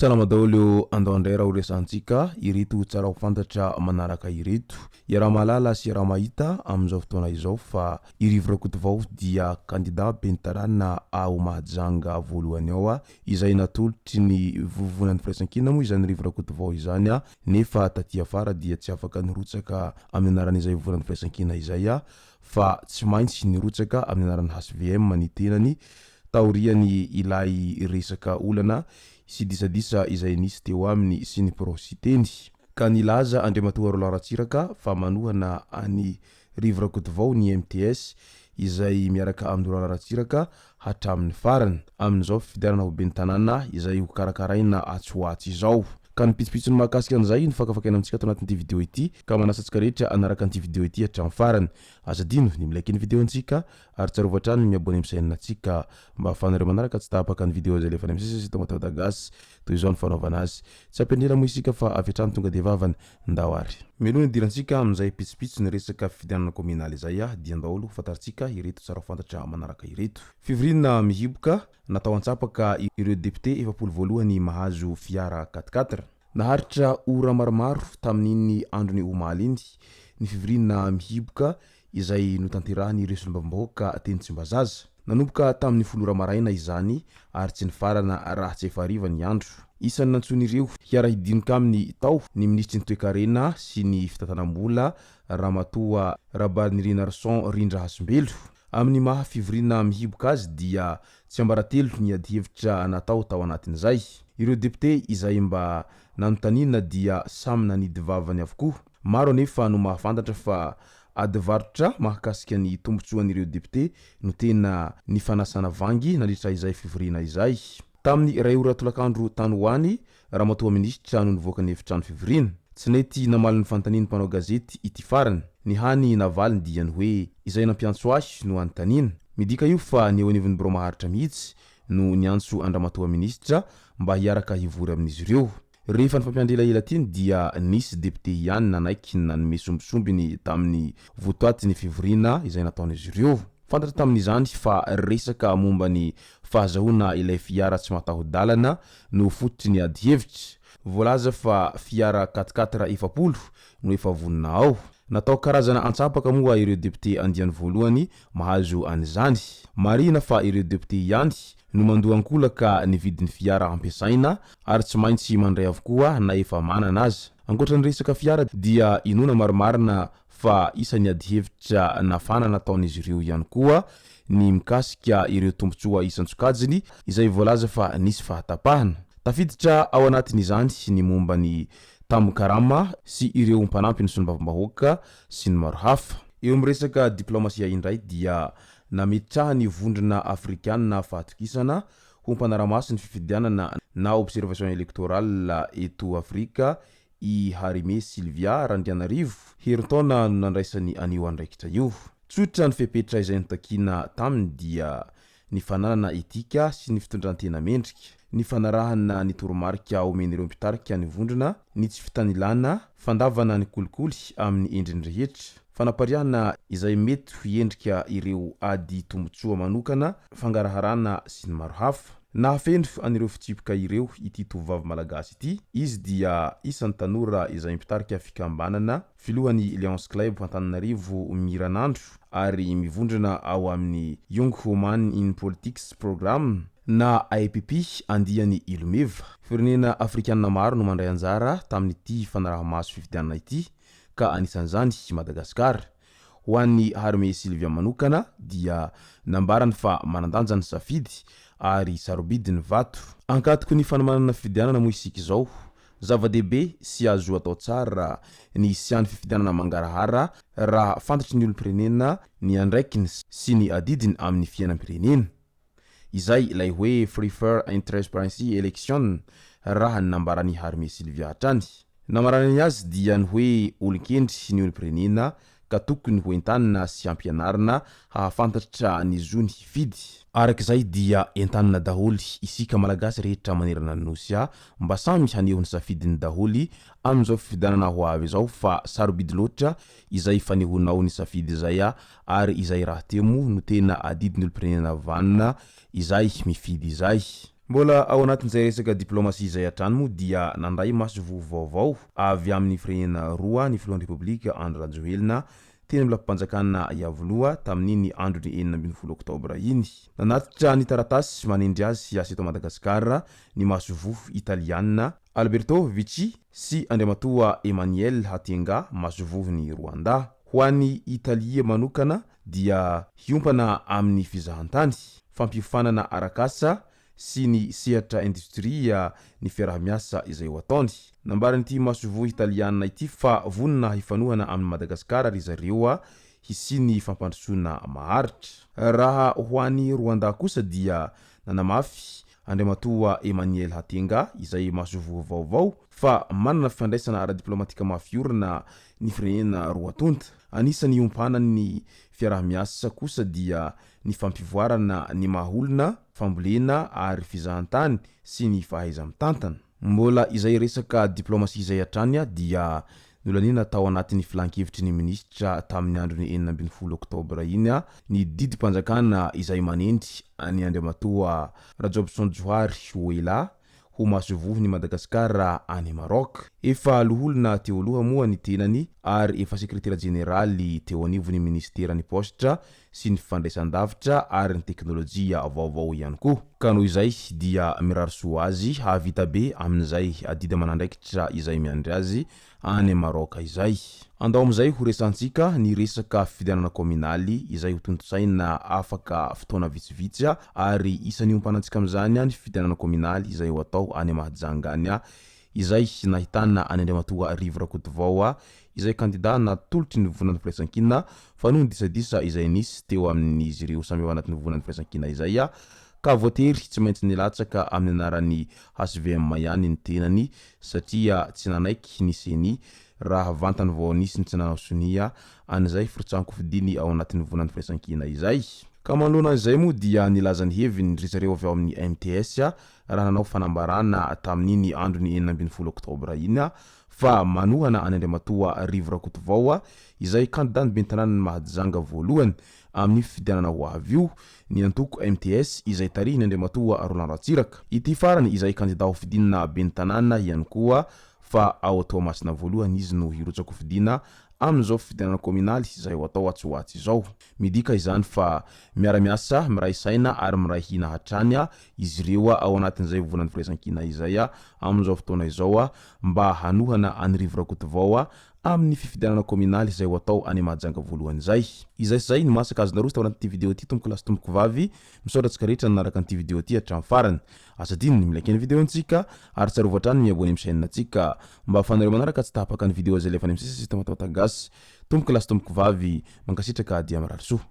Salama daholo, andao indray raha ho resahantsika ireto tsara ho fantatra manaraka ireto. Iaraha-mahalala sy iaraha-mahita amin'izao fotoana izao fa i Rivo Rakotovao dia kandida ben'ny tanàna ao Mahajanga voalohany ao izay natolotry ny Vovonan'ny Firaisankina moa izany Rivo Rakotovao izany nefa taty afara dia tsy afaka nirotsaka amin'ny anaran'izay Vovonan'ny Firaisankina izay fa tsy maintsy nirotsaka amin'ny anaran'ny HVM ny tenany taoriany ilay resaka olana sy disadisa izay nisy teo aminy sy ny Pro Siteny. Ka nilaza Andriamatoa Roland Ratsiraka fa manohana an'i Rivo Rakotovao ny MTS izay miaraka amin'i Roland Ratsiraka hatramin'ny farany, amin'izao fifidianana ho ben'ny tanàna izay ho karakaraina atsy ho atsy izao. Ka ny pitsopitsony mahakasika an'izay no fakafakaina amintsika ato anatin'ity video ity, ka manasa antsika rehetra hanaraka an'ity video ity hatramin'ny farany. Aza adino ny mi-like ny video antsika ary tsarovy hatrany ny mi-abonner amin'ny chaîne antsika mba ahafahanareo manaraka tsy tapaka ny video izay alefanay misesy eto Matahodagasy. Toy izao ny fanaovana azy. Tsy ampianela moa isika fa avy hatrany tonga dia vavany. Ndao ary. Mialoha ny hidirantsika amin'izay pitsopitso ny resaka fifidianana kaominaly izay dia ndao aloha fantarintsika ireto tsara ho fantatra manaraka ireto. Fivoriana mihiboka, natao antsapaka ireo député 40 voalohany mahazo fiara quatre quatre. Naharitra ora maromaro tamin'iny andron'ny omaly iny ny fivoriana mihiboka izay notanterahin'ireo solombavambahoaka teny Tsimbazaza. Nanomboka tamin'ny 10 ora maraina izany ary tsy nifarana raha tsy efa hariva ny andro. Isan'ny nantsoin'ireo hiara-hidinika aminy tao ny minisitry ny toekarena sy ny fitantanam-bola Ramatoa Rabarinirinarison Rindra Hasimbelo. Amin'ny maha fivoriana mihiboka azy dia tsiambaratelo ny adihevitra natao tao anatin'izay. Ireo depiote izay mba nanontaniana dia samy nanidy vavany avokoa. Maro anefa no mahafantatra fa ady varotra mahakasika ny tombontsoan'ireo depiote no tena nifanasana vangy nandritra izay fivoriana izay. Tamin'ny iray ora tolakandro tany ho any, ramatoa minisitra no nivoaka ny efitrano fivoriana. Tsy nety namaly ny fanontanian'ny mpanao gazety ity farany. Ny hany navaliny dia ny hoe izay nampiantso ahy no anontaniana. Midika io fa ny eo anivon'ny birao maharitra mihitsy no niantso an-dramatoa minisitra mba hiaraka hivory amin'izy ireo. Rehefa nifampiandry elaela teny dia nisy député ihany nanaiky nanome sombisombiny tamin'ny votoatin'ny fivoriana izay nataon'izy ireo. Fantatra tamin'izany fa resaka momba ny fahazahoana ilay fiara tsy mataho-dalana no fototry ny adihevitra. Voalaza fa fiara quatre quatre 40 no efa vonona ao. Natao karazana antsapaka moa ireo député andiany voalohany mahazo an'izany. Marihina fa ireo député ihany no mandoa ankolaka ny vidin'ny fiara ampiasaina ary tsy maintsy mandray avokoa na efa manana aza. Ankoatra ny resaka fiara dia inoana marimarina fa isan'ny adihevitra nafana nataon'izy ireo ihany koa ny mikasika ireo tombontsoa isan-tsokajiny izay voalaza fa nisy fahatapahana. Tafiditra ao anatin'izany ny momba ny tambin-karama sy ireo mpanampy ny solombavambahoaka sy ny maro hafa. Eo amin'ny resaka diplaomasia indray dia nametrahan'ny Vondrona Afrikanina fahatokisana ho mpanara-maso ny fifidianana na observation électorale eto Afrika i Harime Sylvia Randrianarivo, herintaona no nandraisany an'io andraikitra io. Tsotra ny fepetra izay notakiana taminy dia ny fananana etika sy ny fitondran-tena mendrika, ny fanarahana ny toromarika omen'ireo mpitarika ny vondrona, ny tsy fitanilana, fandavana ny kolikoly amin'ny endriny rehetra, fanapariahana izay mety ho endrika ireo ady tombontsoa manokana, fangaraharana sy ny maro hafa. Nahafeno an'ireo fitsipika ireo ity tovovavy malagasy ity. Izy dia isan'ny tanora izay mpitarika fikambanana, filohan'ny Lions Club Antananarivo Miranandro ary mivondrona ao amin'ny Young Woman in Politics Program na AEPP andiany Ilomeva. Firenena afrikanina maro no mandray anjara tamin'ity fanaraha-maso fifidianana ity ka anisan'izany i Madagasikara. Ho an'i Harmey Sylvia manokana dia nambarany fa manan-danja ny safidy ary sarobidy ny vato. Ankatoky ny fanomanana fifidianana moa isika izao. Zava-dehibe sy azo atao tsara ny hisian'ny fifidianana mangarahara raha fantatry ny olom-pirenena ny andraikiny sy ny adidiny amin'ny fiainam-pirenena. Izay ilay hoe Free Fair and Transparency Election. raha ny nambaran'i Harime Sylvia hatrany. Namaranany azy dia ny hoe olon-kendry ny olom-pirenena ka tokony ho entanina sy hampianarina hahafantatra ny zony hifidy. Araka izay dia entanina daholo isika Malagasy rehetra manerana ny Nosy mba samy haneho ny safidiny daholo amin'izao fifidianana ho avy izao fa sarobidy loatra izay fanehoanao ny safidy izay ary izay rahateo moa no tena adidin'ny olom-pirenena vanona izay mifidy izay. Mbola ao anatin'izay resaka diplaomasia izay hatrany moa dia nandray masoivoho vaovao avy amin'ny firenena roa ny filohan'ny Repoblika Andry Rajoelina teny amin'ny lapam-panjakana Iavoloha tamin'iny andron'ny 16 oktobra iny. Nanatitra ny taratasy manendry azy hiasa eto Madagasikara ny masoivoho italiana Alberto Vichi sy Andriamatoa Emmanuel Hatenga masoivohon'i Rwanda. Ho an'i Italia manokana dia hiompana amin'ny fizahantany, fampiofanana arak'asa sy ny sehatra indostria ny fiaraha-miasa izay ho ataony. Nambaran'ity masoivoho italiana ity fa vonona hifanohana amin'i Madagasikara ry zareo hisian'ny fampandrosoana maharitra. Raha ho an'i Rwanda kosa dia nanamafy Andriamatoa Emmanuel Hatenga izay masoivoho vaovao fa manana fifandraisana ara-diplaomatika mafy orina ny firenena roa tonta. Anisan'ny iompanan'ny fiaraha-miasa kosa dia ny fampivoarana ny maha olona, fambolena ary fizahantany sy ny fahaiza-mitantana. Mbola izay resaka diplaomasia izay hatrany dia nolaniana tao anatin'ny filankevitry ny minisitra tamin'ny andron'ny 16 oktobra iny ny didim-panjakana izay manendry an'i Andriamatoa Rajobson Johary Hoela ho masoivohon'i Madagasikara any Maroc. Efa loholona teo aloha moa ny tenany ary efa sekretera jeneraly teo anivon'ny minisiteran'ny paositra sy ny fifandraisan-davitra ary ny teknolojia vaovao ihany koa. Ka noho izay dia mirary soa azy hahavita be amin'izay adidy aman'andraikitra izay miandry azy any Maroc izay. Andao amin'izay ho resahantsika ny resaka fifidianana kaominaly izay ho tontosaina afaka fotoana vitsivitsy ary isan'ny hiompanantsika amin'izany ny fifidianana kaominaly izay ho atao any Mahajanga any izay nahitana an'i Andriamatoa Rivo Rakotovao izay kandida natolotry ny Vovonan'ny Firaisankina fa noho ny disadisa izay nisy teo amin'izy ireo samy ao anatin'ny Vovonan'ny Firaisankina izay ka voatery tsy maintsy nilatsaka amin'ny anaran'ny HVM ihany ny tenany satria tsy nanaiky ny Ceni raha vantany vao nisy ny tsy nanao sonia an'izay firotsahan-kofidiny ao anatin'ny Vovonan'ny Firaisankina izay. Ka manoloana an'izay moa dia nilaza ny heviny ry zareo avy ao amin'ny MTS raha nanao fanambarana tamin'iny andron'ny 16 oktobra iny fa manohana an'i Andriamatoa Rivo Rakotovao izay kandidan'ny ben'ny tanànan'i Mahajanga voalohany amin'io fifidianana ho avy io ny antoko MTS izay tarihin'i Andriamatoa Roland Ratsiraka. Ity farany izay kandida hofidiana ben'ny tanàna ihany koa fa ao Toamasina voalohany izy no hirotsa-kofidina amin'izao fifidianana kaominaly izay ho atao atsy ho atsy izao. Midika izany fa miara-miasa, miray saina ary miray hina hatrany izy ireo ao anatin'izay vovonan'ny firaisankina izay amin'izao fotoana izao mba hanohana an'i Rivo Rakotovao amin'ny fifidianana kaominaly izay ho atao any Mahajanga voalohany izay. Izay sy izay no masaka azonareo tao anatin'ity video ity tompoko lahy sy tompoko vavy. Misaotra antsika rehetra nanaraka an'ity video ity hatramin'ny farany. Aza adino ny mi-like ny video-ntsika ary tsarovy hatrany ny mi-abonner amin'ny chaîne-ntsika mba ahafahanareo manaraka tsy tapaka ny video izay alefa any amin'ny sisa sy Tamatawata Gasy. Tompoko lahy sy tompoko vavy, mankasitraka dia mirary soa.